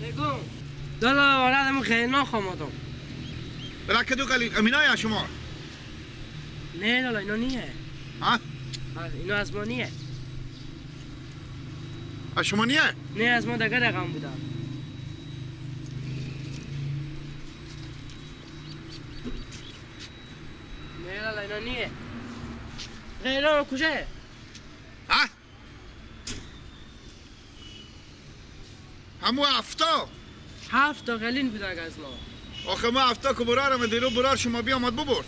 بگم دالا آرادم خیلی خامدم. برای کدو قلیل امینای شما؟ نه لالا اینا نیه. ها؟ اینا از ما نیه. از شما نیه؟ نه از ما دگه رقم بودم. نه لالا اینا نیه. غیران کجا؟ ها؟ همو هفتا؟ هفتا قلین بود از ما. آخه ما هفتا که برارم دیرو برار شما بیامد ببرد.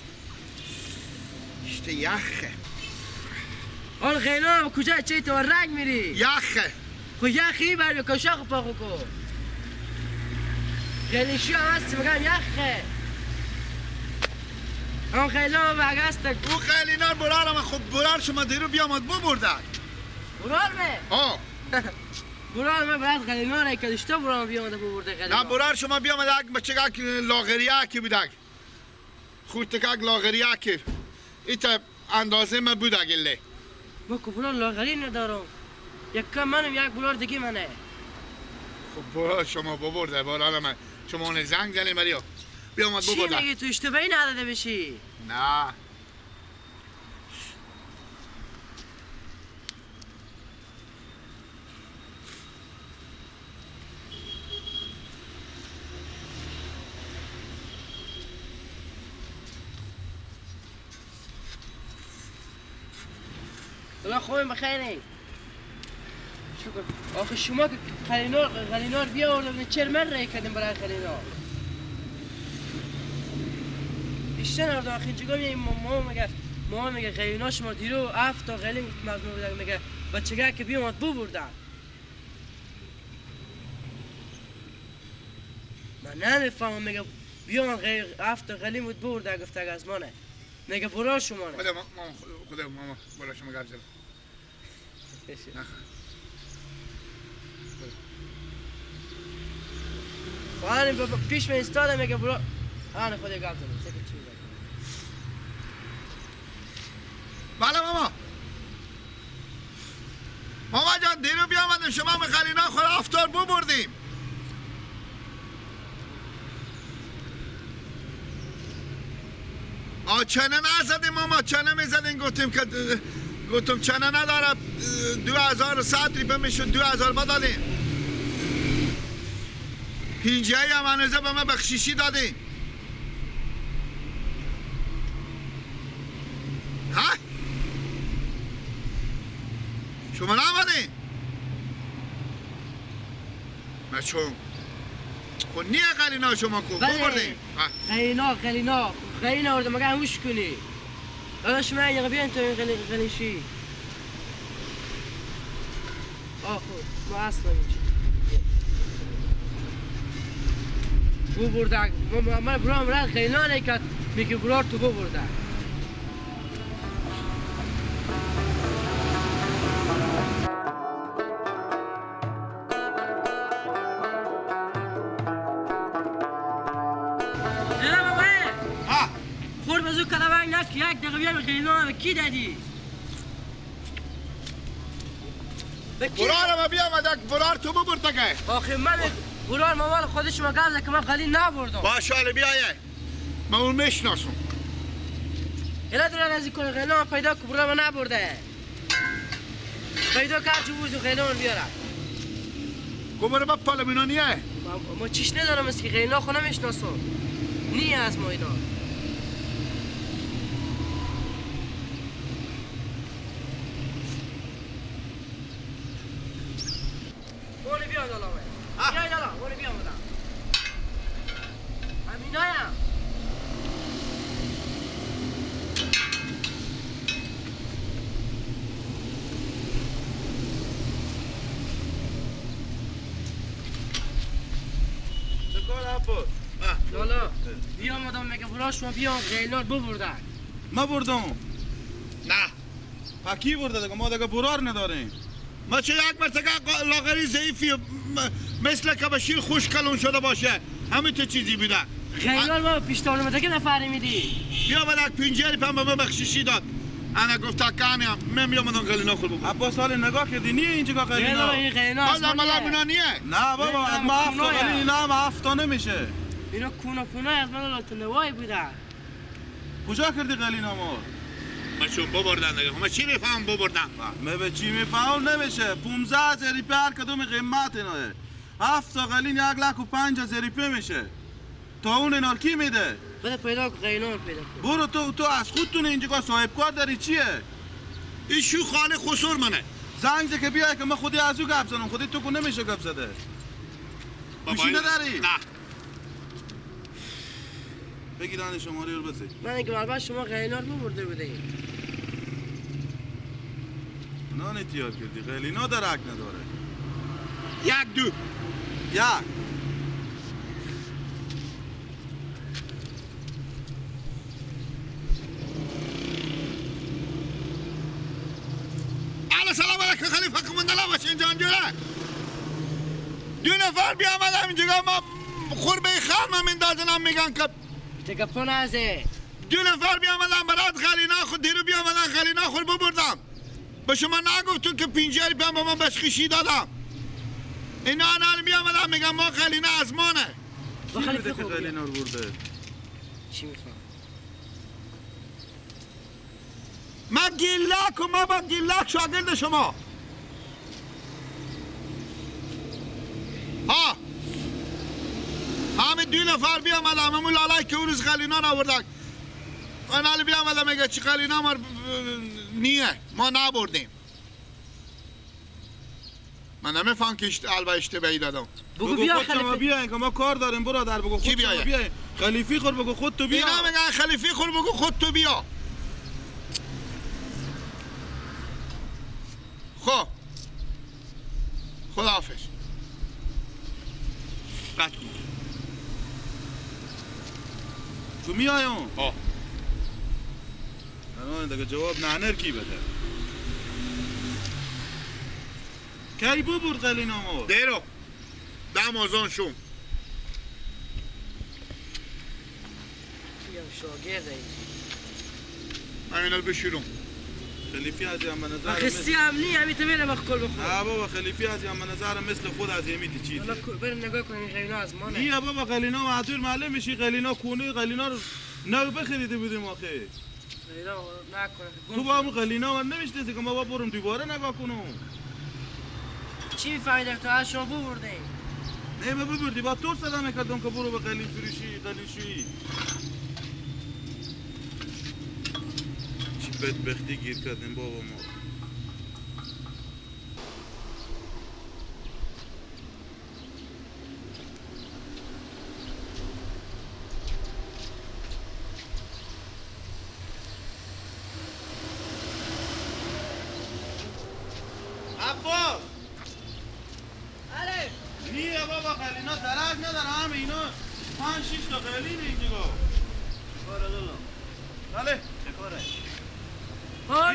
اشته یخه. آن غیلان کجا چه تو رنگ میری؟ یخه. خو یخی بر کشاخ پاخو کو. غیلشی هم هستی میگم یخه. آن غیلان بگست. او غیلینار برارم خب برار شما دیرو بیامد ببرده. برار می؟ آه. برار من برات غلینا را که داشته برار بیامده ببرده غلینا. نه برار شما بیامده یک بچه یک لاغریه که بودک. خورتک لاغریه که ایتا اندازه من بود اگله. ما که برار لاغری ندارم. یک کم منم یک برار دیگه منه. خب برار شما ببرده برار من. شما اون زنگ زنی مریا. بیامد ببرده. چی میگی تو اشتباهی نداده بشی؟ نه. الله خوبیم بخیرین. شکر. آخه شما که غلینار بیاوردم چرا من رای کردیم برای غلینار؟ بیشتر نردم آخه اینجا میگم ماما میگه غلینا شما دیرو هفت تا غلین مزمون بودن میگه بچگاه که بیامد ببردن. من نمیفهمم میگه بیامد هفت تا غلین بود ببرده گفته از مانه. میگه برا شما نه. خدا ماما خدا ماما برا شما گپ زدم. آن پیش من ایستادم میگه برا آن خدا گپ زدم. سکت چی میگه؟ بله ماما. ماما جان دیرو بیامدیم شما میخلینا خور افطار ببردیم. آ چنه نزدیم ماما چنه میزدیم گفتیم که گفتم چنه نداره 2100 ریپه میشد 2000 ما دادیم. پینجهی هم هنوزه به ما بخشیشی دادیم. ها؟ شما نامدین؟ من چون خب نیه قلینا شما کو ببردیم. قلینا قلینا غلینا آورده مگه هوش کنی؟ داداش من یه بیاین تو این غلیشی. آه خب ما اصلا اینجا ببرده من برام رد غلینا نکرد میگه برار تو ببرده. یک دقیقه بیام غلینا به کی دادی؟ برار ما بیامد برار تو ببرد که. آخه من برار مال خودش ما قبل که من غلین نبردم. باشه حالا بیایه من اون میشناسم. الا دارن از این کنه غلینا پیدا که برار ما نبرده. پیدا کرد چه بود غلینا بیارم. کو برو با پالمینا نیه. ما چیش ندارم از که غلینا خو نمیشناسم. نیه از ما اینا. شما بیام غیلار ببردن. ما بردم. نه. پاکی برده دیگه ما دیگه برار نداریم. ما چه یک مرتکه لاغری ضعیفی مثل که به شیر خوش کلون شده باشه همین تو چیزی بوده. غیلار ما پیشتان اومده که نفری میدی. بیا بعد یک پنجری پم به ما بخشیشی داد. انا گفت کانیم من میام قلینا خود ببر. عباس حال نگاه کردی نیه اینجا قلینا؟ نه قلینا اصلا نیه. نه بابا ما هفت قلینا نه هفت نمیشه. اینا کونا کونا از من لاتنوای بودن. کجا کردی قلینا ما؟ ما چون ببردن دیگه. ما چی میفهم ببردن؟ ما به چی میفهم نمیشه. 15 ریپه هر کدوم قیمت ایناه. 7 قلین 1,05,000 ریپه میشه. تا اون اینا کی میده؟ بده پیدا کن قلینا رو پیدا کن. برو تو از خودتون اینجا صاحب کار داری چیه؟ این شو خاله خسور منه. زنگ که بیای که من خودی از او گپ زنم. خودی تو کو نمیشه گپ زده. گوشی نداری؟ نه. بگیرن شماره رو بزن. من اینکه مربع شما قلینا رو برده بوده. نان تیار کردی قلینا درک نداره. 1 2 1 الو سلام علیکم خلیفه کماندلا باشه اینجا انجوره. 2 نفر بیامدم اینجا ما خوربه خرم میندازنم میگن که تکپون ازه. 2 نفر بیامدم برات قلینا خود دیرو بیامدن قلینا خود ببردم. به شما نگفتون که 5 ریپه با من بشخیشی دادم. اینا الان بیامدن میگن ما قلینا از مانه. کی بوده که قلینا رو برده؟ چی میفهم؟ من گیلک و ما با گیلک شاگرد شما. ها همه 2 نفر بیامدم همون لالای که اون روز قلینا رو آوردن. اون بیامدم میگه چی قلینا ما نیه ما نبردیم. من نمیفهم که البا اشتباهی دادم. بگو بیا خلیفه بیاین که ما کار داریم برادر. بگو خود شما بیاین. خلیفی خور بگو خود تو بیا. اینا میگن خلیفی خور بگو خود تو بیا. خب خداحافظ. قطع کن. تو میایم؟ ها. الان دیگه جواب نعنر کی بده؟ کی ببرد قلینا ما؟ دیرو دم آزان شوم. میگم شاگرد اینجا. من اینا بشیرم. خلیفی از هم نظر خسی هم نی همی تو میرم اخکل بخور. نه بابا خلیفی از هم نظر مثل خود از یمیتی چیزی. حالا بریم نگاه کنیم قلینا از ما نه. نه بابا قلینا معذور معلوم میشی قلینا کونه قلینا رو نو بخریده بودیم آخه. قلینا نکنه. تو با همون قلینا من نمیشناسی که ما با برم دوباره نگاه کنم. چی میفهمیدم تو از شما ببرده؟ نه ما ببردی با تو صدا میکردم که برو به قلیل فروشی قلیل چی بدبختی گیر کردیم بابا ما. عباس نیه بابا قلینا درک نداره همه اینا 5-6 تا قلینه اینجا. چه کاره دادم؟ بله چه کاره؟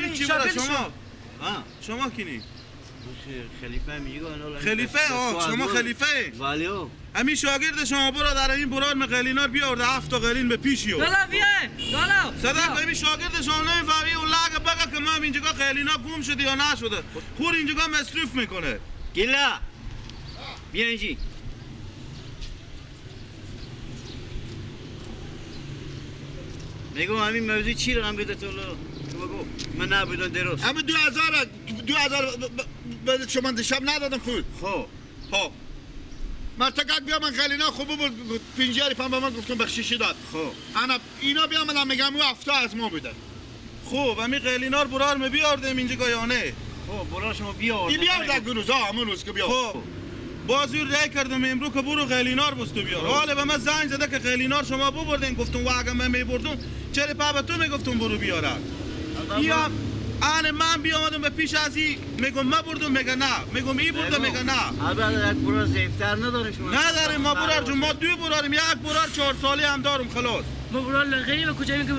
هیچی برا شما. شما کینی؟ خلیفه میگه خلیفه. آه شما خلیفه؟ بله. همین شاگرد شما برادر این برار می قلینا بیارده 7 تا قلین به پیشیو. لالا بیای لالا. صدق همین شاگرد شما نمیفهمی اون لگ بگه که من اینجا قلینا گم شده یا نشده. خور اینجا مصرف میکنه. گیلا بیا اینجی. میگم همین موضوع چی رقم بده تو بگو من نبودم درست. همین 2000 بده شما دیشب ندادم پول. خب ها مرتکک بیا من قلینا خوب بود 5 ریپه به من گفتم بخشیشی داد. خب انا اینا بیا من میگم او 7 از ما بوده. خب همین قلینا رو برار می بیاردیم اینجا یا نه؟ خب برار شما بیاردیم. این بیارد روز ها همون روز که بیار. خب باز رای کردم امرو که برو قلینار بستو بیار. حالا به من زنگ زده که قلینار شما ببردین. گفتم و اگه من میبردم چرا پا به تو میگفتم برو بیارم. یا آن من بیامدم به پیش از این میگم ما بردم میگه نه، میگم ای برده میگه نه. البته یک برار ضعیف‌تر نداریم شما. نداریم ما برار جون، ما 2 براریم، یک برار 4 سالی هم دارم خلاص. ما برار لاغری به کجا میگه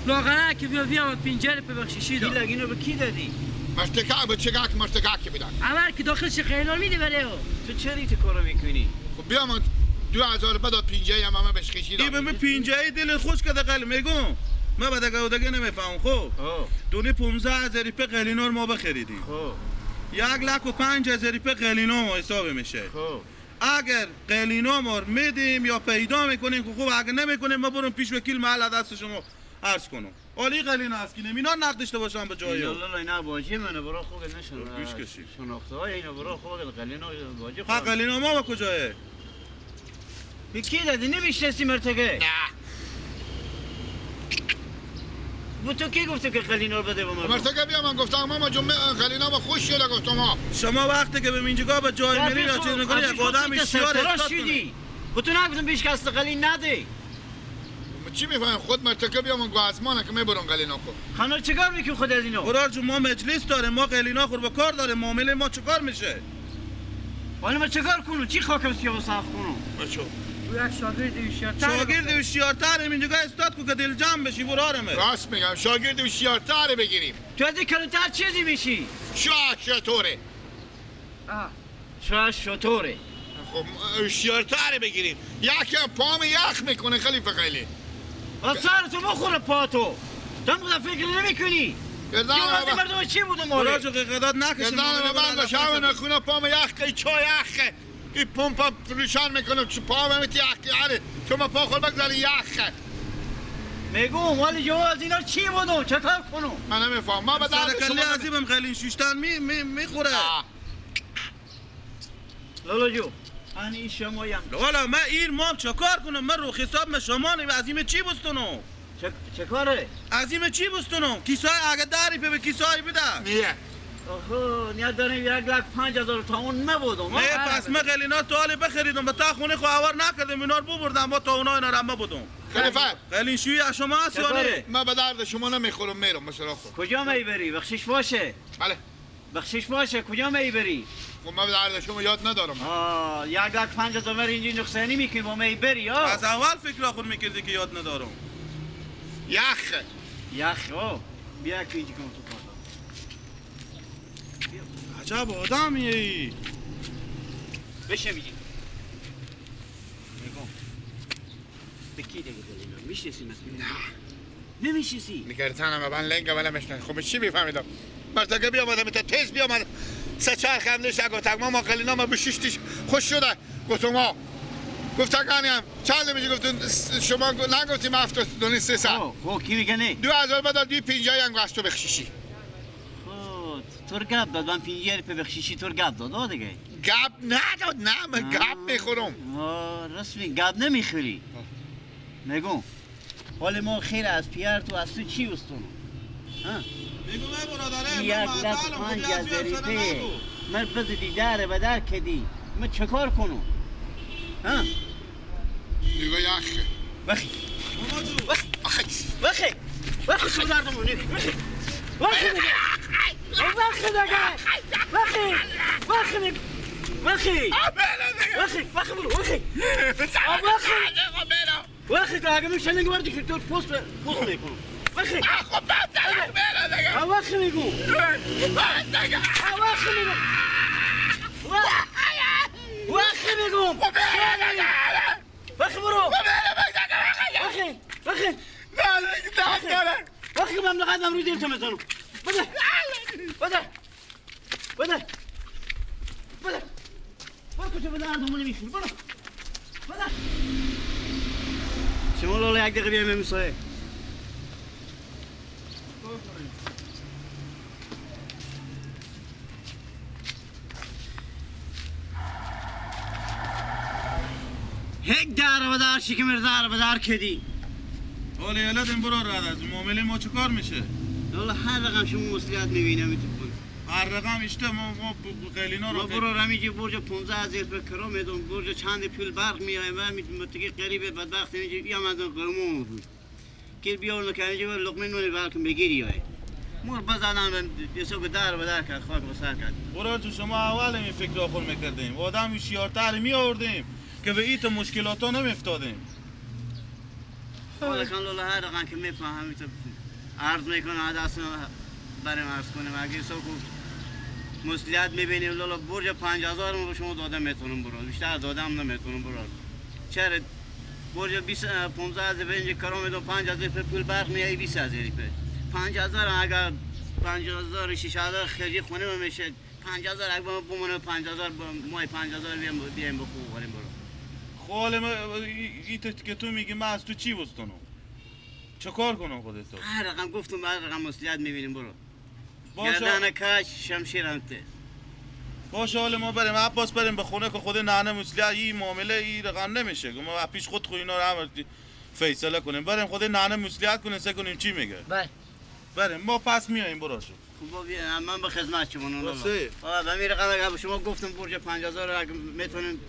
لاغره که بیا بیا پنجره ببخشیشی داد. اینو به کی دادی؟ مرتکع به چگاک مرتکع که بدن. اول که داخل چه قیلان میده برای او. تو چرا تو کارو میکنی؟ خب بیا من 2000 بعد پنجه هم همه بهش خشی داد. ای به من پنجه دل خوش کرده قل میگم من به دگه و دگه نمیفهمم. خب دونه 15,000 روپیه قلینار ما بخریدیم. خب 1,05,000 روپیه قلینا ما حساب میشه. خب اگر قلینا ما میدیم یا پیدا میکنیم که خوب، اگر نمیکنیم ما برم پیش وکیل محل دست شما عرض کنم. عالی قلینا است که اینا نقد داشته باشم به جای لا اینا باجی منه برا خوب نشون گوش کشی شناخته های اینا برا خوب قلینا باجی. ها قلینا ما کجایه؟ به کی دادی؟ نمیشناسی مرتگه؟ نه. بو تو کی گفته که قلینا رو بده به من؟ مرتگه بیا من گفتم ماما جمعه قلینا با خوش شده گفتم ها. شما وقتی که به اینجا به جای میری یا چیز میکنی یک آدم شیار استاد شدی. بو تو نگفتم بیش کس قلین نده. چی میفهمم خود مرتکب بیا من گو ازمانه که میبرم قلینا خو. خانم چیکار میکنی خود از اینو؟ برار جون ما مجلس داره، ما قلینا خور به کار داره، معامله ما چیکار میشه؟ حالا ما چیکار کنم؟ چی خاکم سیاه صاف کنم؟ بچو یک شاگرد هوشیارتر، شاگرد هوشیارتر اینجا استاد کو که دل جمع بشی برارمه. راست میگم شاگرد هوشیارتر بگیریم. تو از کلانتر چیزی میشی؟ شاطوره. آه شاطوره. خب هوشیارتر بگیریم. یکی پام یخ میکنه خلیفه خیلی. سر تو بخوره پا تو. تو فکر نمیکنی. گردن مردم چی بودم مالی؟ برا جو قداد نکشیم. گردن من باشه همون خونه پام یخ چای یخه. این پمپ روشن میکنم چه پا میتی یخ آره شما پا خود بگذاری یخه. میگم ولی جواز اینا چی بودم چه کار کنم؟ من نمیفهم. ما به درد شما عظیمم خیلی شیشتن می میخوره. لالا جو این شمایم. لالا من این مام چه کار کنم؟ من رو حساب من شما نیم. عظیم چی بستونم؟ چه کاره؟ عظیم چی بستونم؟ کیسای اگه داری به کیسای بده. نیه. آخه نیت داریم 1,05,000 تا اون نبودم. نه پس من قلینا تو حال بخریدم به تا خونه خو آور نکردم اینا رو ببردم با تا اونا اینا رو بودم. خلیفه قلین شوی از شما هست یا نه؟ من به درد شما نمیخورم میرم مثلا خود. کجا میبری؟ بخشش باشه. بله. بخشش باشه کجا میبری؟ خب من به درد شما یاد ندارم. آه 1,05,000 اینجا نقصانی میکنی با میبری ها. از اول فکر خود میکردی که یاد ندارم. یخ یخ او بیا که اینجا کن تو کار. عجب آدمیه ای. بشه میگی میگم به کی دیگه دلینا میشناسی مثلا؟ نه نمیشناسی. نگرتنم من لنگ ولی میشنن. خب چی میفهمیدم؟ مرتکه بیامدم تا تز بیامدم سه چرخ هم نیست. گفتم ما قلینا ما بشیشتیش خوش شده. گفتم ما گفت هم چند میشه؟ گفتون شما نگفتیم 7.300. خب کی میگه نه؟ 2000 بعد 250 هم گشتو بخشیشی. تو رو گپ داد من 50 روپیه بخشیشی تو رو گپ داد دیگه. گپ نداد نه من گپ میخورم. رسمی گپ نمیخوری. میگم حال ما خیر از پیر تو از تو چی استون؟ ها؟ میگم ای برادره من 1,05,000 روپیه من بزدی در به در کدی من چه کار کنم؟ ها؟ دیگه یخه. وخی وخی وخی وخی شو دردمون وخی وخی دیگه وخی دیگه وخی وخی وخی وخی وخی برو وخی وخی وخی که اگه میشه نگه وردی که تو پوست پوست میکنم وخی خب دیگه وخی میگو دیگه وخی میگو وخی میگم وخی برو وخی وخی وخی مملکت من روی دل تو میزنم. بده بده بده بده برو کجا بده اردمونی میخوری برو بده. شما لالا یک دقیقه بیایم میسایه. هک در و در شکم در و در کدی. حالا یلدیم برو رد از معامله ما چه کار میشه؟ لالا هر رقم شما مسئولیت میبینم تو هر رقم اشته ما قلینا رو ما برو رمیجی برج 15,000 به کرا میدم برج چند پول برق میایم و میتونم غریب بدبخت اینجا بیام از قومون بود که بیارن که اینجا لقمه نون براتون بگیری یای مر بزنم یسو در و در کرد خاک به سر کرد. برو تو شما اول این فکر را خور میکردیم آدم هوشیارتر می آوردیم که به ایت مشکلاتا نمیافتادیم. حالا کن لالا هر رقم که میفهمی تو عرض میکنه دست بریم عرض کنیم اگه سو مسئولیت میبینیم لالا برج 5,000 رو شما دادم میتونم برو بیشتر دادم نمیتونم برو. چرا برج 20 15 اینجا کرام دو 5000 پول برق میای 20000 روپیه 5000 اگر 5000 6000 خرجی خونه میشه 5000 اگه بمونه 5000 مای 5000 بیام بخو بخوریم برو. خال ما ای که تو میگی من از تو چی بستونم؟ چه کار کنم خودت تو؟ هر رقم گفتم هر رقم مسئولیت میبینیم برو. گردن کش شمشیر هم ته. باشه حال ما بریم عباس بریم به خونه که خود ننه مسئولیت این معامله این رقم نمیشه. ما پیش خود خو اینا رو هم فیصله کنیم. بریم خود ننه مسئولیت کنیم سه کنیم چی میگه. بله. بریم ما پس میایم براشو. خوب بیا من به خدمت شما نه. آ به می رقم اگه شما گفتم برج 5000 اگه میتونیم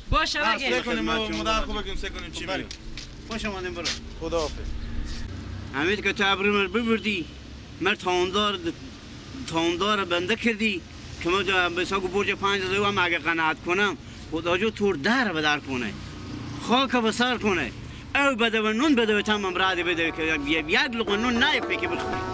باشه بگیم. سه کنیم مادر خو بگیم سه کنیم چی میگه. خوش اومدین برو. خداحافظ. همین که تو ابرو ببردی من تاندار بنده کردی که من به حساب برج 5000 هم اگه قناعت کنم خدا جو تور در به در کنه خاک به سر کنه او بده و نون بده و تمام رادی بده که یک لقمه نون نیفته که بخوری.